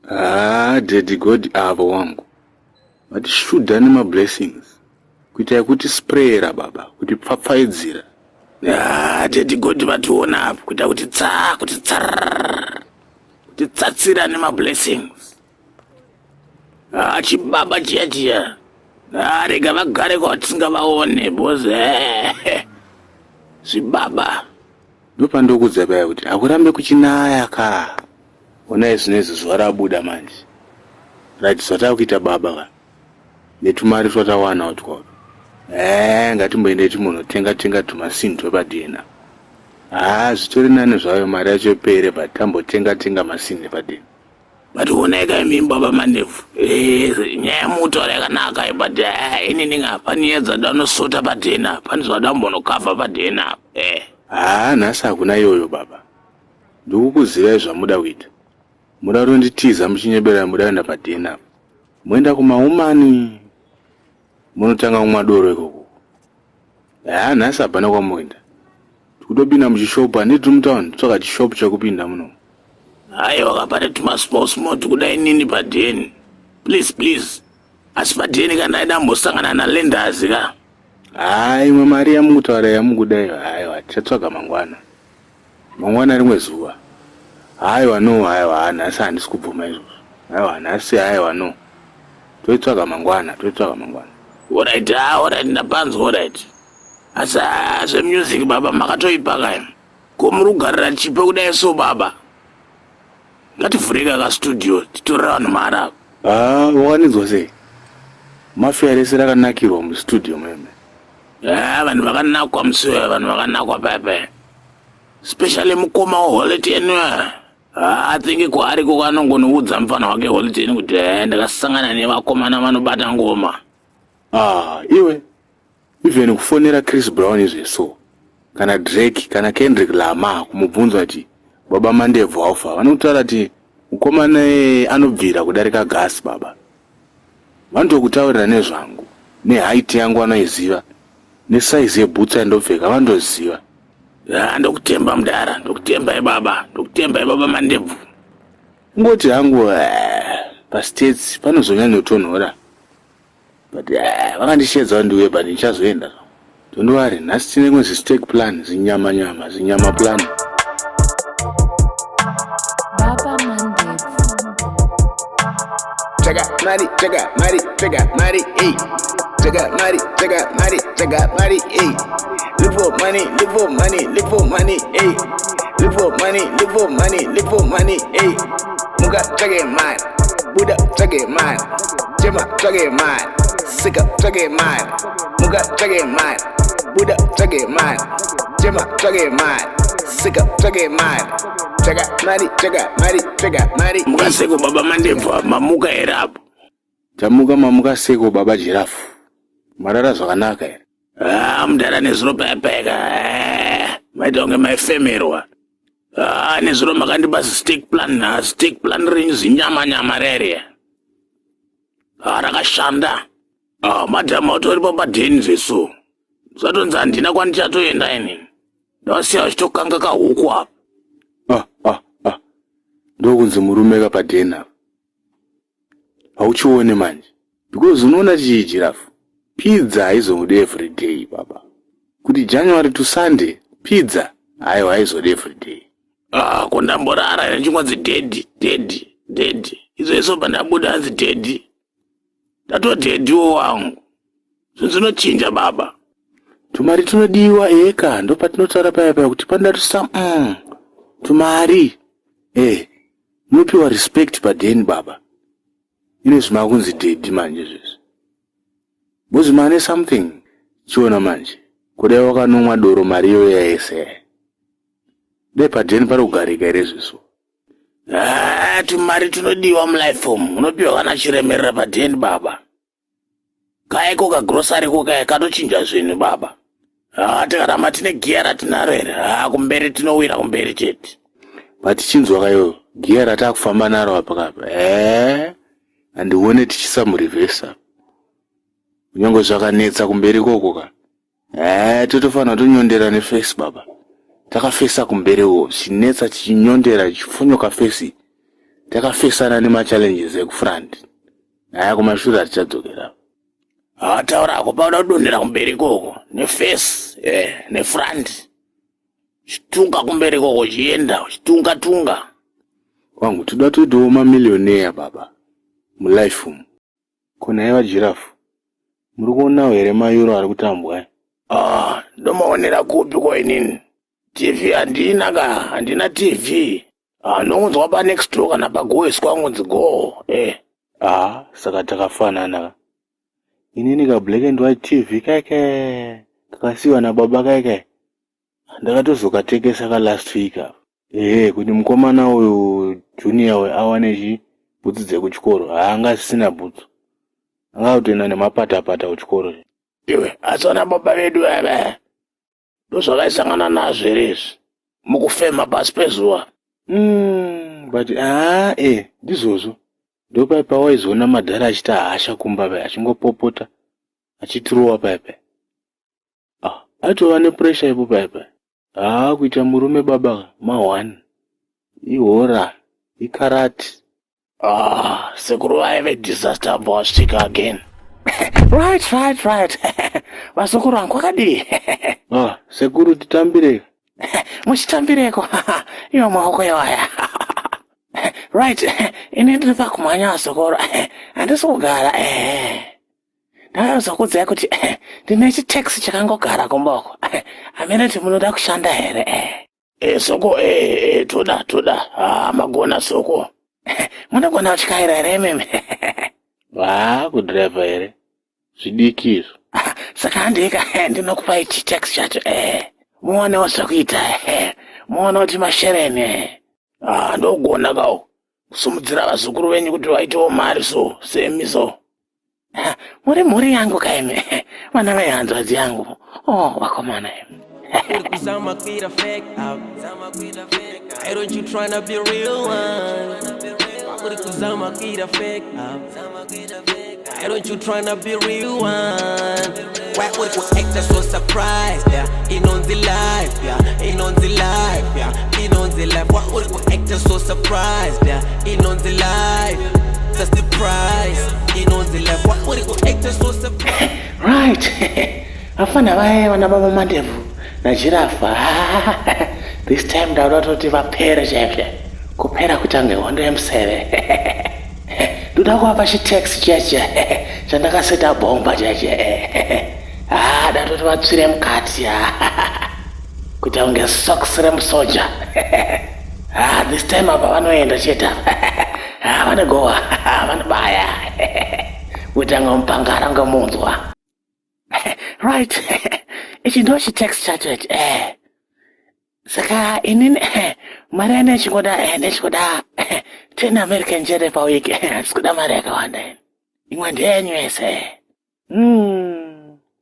Haa daddy God avo wangu vatishuda nemablessings kuita yekuti sprayera baba kuti pfapfaidzira. Haa daddy God vationa apo kuita kuti tsaa kuti tsarrrr kuti tsatsira nemablessings. Haa chibaba chiya chiya. Haa rega vagare kwatisingavaone because eh, zvibaba. Ndopandokudza paya kuti hakurambe kuchinaya ka. Honai zvinezvi zuva rabuda manje. Right zvatakuita baba ka. Netumari twatawana utwa. Eh ngatimboendei timbonotenga tenga tumasinhi twepadena. Haa zvitori nani zvayo mari yacho ipere but tambotenga tenga masinhi epadena. But honai ka imi baba Mandebvu. Eh nyaya mutaura yakanaka but eh, inini nga pane nyaya dzadanosota padena pane zvadambonokavha padena. Eh. Haa nhasi hakuna iyoyo baba. Ndikukuzivai zvamuda kuita. Muda kutonditiza muchinyebera muda kuenda padheni apa. Moenda kumaumani munotanga kumwa doro ikoko. Haa nhasi hapana kwamoenda. Tikutopinda muchishopu handiti tiri mutown totsvaga chishopu chekupinda muno. Aiwa kapane tuma small small tikuda inini padheni. Please please. Asi padheni kana ndaida mbosangana naLenders ka. Haa imwe mari yamukutaura yamukuda iyo haiwa tichatsvaga mangwana. Mangwana rimwe zuva. Haiwa no haiwa nhasi handisi kubvuma izvozvo. Haiwa nhasi haiwa no. Toitsvaga mangwana toitsvaga mangwana. Alright ah alright ndapanzwa alright. Asi ah, zvemusic baba makatoipa kaya. Ko muri kugarira chipo kudai so baba. Ngativhureka ka studio titorera vanhu mari apa. Ah wakanidzwa sei? Mafia rese rakanakirwa mustudio meme. Ah, vanhu vakanakwa musiwe vanhu vakanakwa paya paya. Especially mukoma waHoly Ten uya. Ah, I think kwaari koko anongonoudza mufana wake Holy Ten kuti eh, ndakasangana nevakomana vanobata ngoma. Ah, iwe even kufonera Chris Brown izveso kana Drake kana Kendrick Lamar kumubvunza kuti baba Mandebvu alpha vanokutaura kuti mukomana iyeye anobvira kudarika gas baba. Vanotokutaurira nezvangu neheight yangu vanoiziva nesaizi yebhutsu yandopfeka vanotoziva. Ah, ndokutemba mudara, ndokutemba ibaba, ndokutemba ibaba Mandebvu. Kungoti hangu eh, pastates panozonyanyotonhora but eh, vakandisheedza ndiuye but ndichazoenda. Don't worry, nhasi tine rimwe zistake plan, zinyama nyama, zinyama plan. Baba Mandebvu. Chega mari, chega mari, chega mari, ey. Chega mari, chega mari, chega mari, ey. Look for money, look for money, look for money, ey. Look for money, look for money, look for money, ey. Muka tsvage mari, buda tsvage mari, chema tsvage mari, sika tsvage mari, muka tsvage mari, buda tsvage mari, chema tsvage mari, sika tsvage mari, tsvaga mari, tsvaga mari, tsvaga mari. Muka seko baba Mandebvu mamuka here apo? Tamuka mamuka seko baba Jirafu. Marara zvakanaka here? Ah, mudhara nezuro paya paya ka. Eh, maita kunge maifemerwa. Ah, nezuro makandipa stick plan, ah, stick plan renyu zinyama nyama rere. Ah, rakashanda. Ah, madhamu atoripo padheni zvesu. Zvatonzi handina kwandichatoenda ini. Ndavasiya vachitokanga kahuku apa. Ah, ah, ah. Ndokunzi murume ka padheni apa. Hauchione manje. Because unoona chii jirafu? Pizza haizodi everyday baba. Kuti January to Sunday pizza haiwa haizodi everyday. Ah, ko ndamborara ndichingonzi daddy, daddy, daddy. Izvo izvo pandabuda hanzi daddy. Ndatodaddywo wangu. Zvinhu zvinochinja baba. Tumari tunodiwa eka ndopatinotaura paya paya kuti panoda tusa mm, tumari eh munopiwa respect padeni baba. Ine zvimakunzi daddy manje izvezvi. Bozi mane something chiona manje. Kudai wakanomwa doro mari iyoyo yese. Dai padeni pari kugarika here zviso. Ah, tumari tunodiwa mulife umu unopiwa kana chiremerera padeni baba. Kaeko kagrosari ko kaya katochinja zvinhu baba. Ah, tikaramba tine giya ratinaro here? Ah, kumberi tinowira kumberi chete. But chinzwa kayo giya ratakufamba naro apa kapa. Eh, handione tichisa mureverse. Kunyangwe zvakanetsa kumberi koko ka. Eh, totofanira tonyondera neface baba. Takafesa kumberi uko, chinetsa chichinyondera chichifonyoka face. Takafesana nemachallenges ekufront. Aya kumashure hatichadzokera. Ah, taura ako pauda kudonhera kumberi ikoko neface nefront. Chitunga kumberi ikoko chienda, chitunga tunga. Wangu toda toitawo mamillionaire baba mulife umu. Ko nhai vaGiraffe, muri kuonawo here mayuro ari kutambwa aya? Ah, ndomaonera kupi ko inini? TV handina ka, handina TV. Ah, ndongonzwa pa next door kana pa goes kwangu go. Ah, saka takafanana ka. Inini ka black and white TV keke kakasiwa nababa keke. Ndakatozokatekesa ka last week apa. Ehe, kuti mukomana uyu junior uyu awane chi bhutsu dzekuchikoro. Haanga asisina bhutsu. Anga kutoenda nemapatapata kuchikoro. Iwe, asi vana baba vedu ava ndozvavaisangana nazvo here izvi mukufema pasi pezuva? But ndizvozvo. Ndopai pawaizoona madhara achiita hasha kumba paya achingopopota achitirowa paya paya. Ah, atova nepressure ipo paya paya. Ah, kuita murume baba ma1. Ihora, ikarati. Ah, sekuru vaive disaster wasvika again. Right. Vazukuru vangu kwakadii? Ah, sekuru titambire. Muchitambireko iwo maoko iwaya. Right, ini ndiri pakumhanya vazukuru, handisi kugara. Ndakazokuudzai kuti ndine chitaxi chakangogara kumboko. Hamene kuti munoda kushanda here? Soko, toda toda. Ah, magona soko. Munogona kutyaira here imimi? Ah, kudhiraivha here? Zvidiki izvo. Saka handika ndinokupai chitaxi chacho muonewo zvekuita, muone kuti mashereni. Ah, ndogona kawo kusimudzira vazukuru venyu kuti vaitewo mari so semi so. Muri mhuri yangu kaimi, vana vehanzvadzi yangu. Oh, vakomana imi. Kuzama kuita fake out. Why don't you tryna be real one? Uri kuzama kuita fake out. Why don't you tryna be real one? Why uri ku act so surprised? Yeah, inonzi life, yeah, inonzi life, yeah, inonzi life. Why uri ku act so surprised? Yeah, inonzi life. That's the price. Inonzi life. Why uri ku act so surprised? Right, vafana vaye vana baba Mandebvu naGiraffe, this time ndauda kutoti vapere chaizvo, kupera kuita kunge hondo yemuseve. Ndoda kuvapa chitaxi cheche chandakaseta bhomba cheche. Ah, datoti vatsvire mukati kuita kunge socks remusoja. Ah, this time apa vanoenda chete. Ah, vanogowa, vanobaya kuita kunge mupangara ngemunzwa. Right, ichi ndo chitaxi chacho ichi. Saka inini mari yanechingoda ndechingoda 10 American chete pawiki. Handisi kuda mari yakawanda ini, imwe ndeyenyu yese.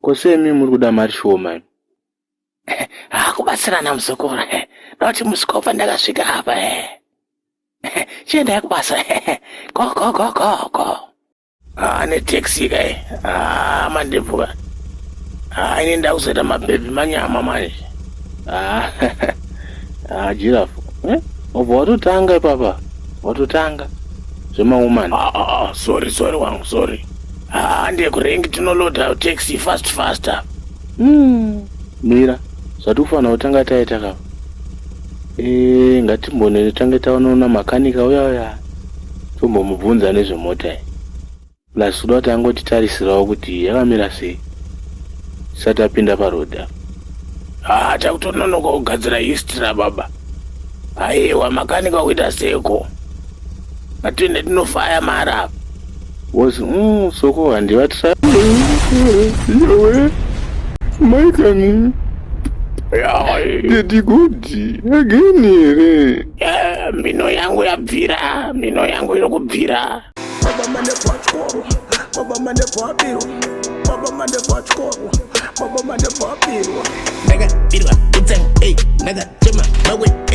Ko semi muri kuda mari shoma imi? Hakubatsirana muzukuru, doti musikopa ndakasvika apa. Chiendai kubasa, go go go go go. Ah, netaxi kai. Ah, Mandebvu. Ah, ini ndakuzoita mabhebhi manyama manje. Ah, ah, Giraffe. Eh? Wabva watotanga ipapa. Watotanga. Zvemaumani. Ah, ah, ah, sorry sorry wangu, sorry. Ah, ndiye kurengi tinoloda taxi fast faster. Mira, zvatikufanira kutanga taita kapa. Ngatimbone tange taonaona makanika uya uya. Tombomubvunza nezvemota iyi. Plus kuda kuti angotitarisirawo kuti yakamira sei. Tisati tapinda paroad apa. Ah, takutononoka kugadzira history baba. Aiwa, makanika kuita seko. Ngatiende tinofaya mari apa. Wozi, soko handivatisa. Yowe, maikani. Ya, Daddy good again here? Mino yangu yabvira, mino yangu iri kubvira. Baba Mandebvu achikoro, Baba Mandebvu abirwa, Baba Mandebvu achikoro, Baba Mandebvu abirwa. Ndakabirwa utsangu, ey, ndakachema mawe.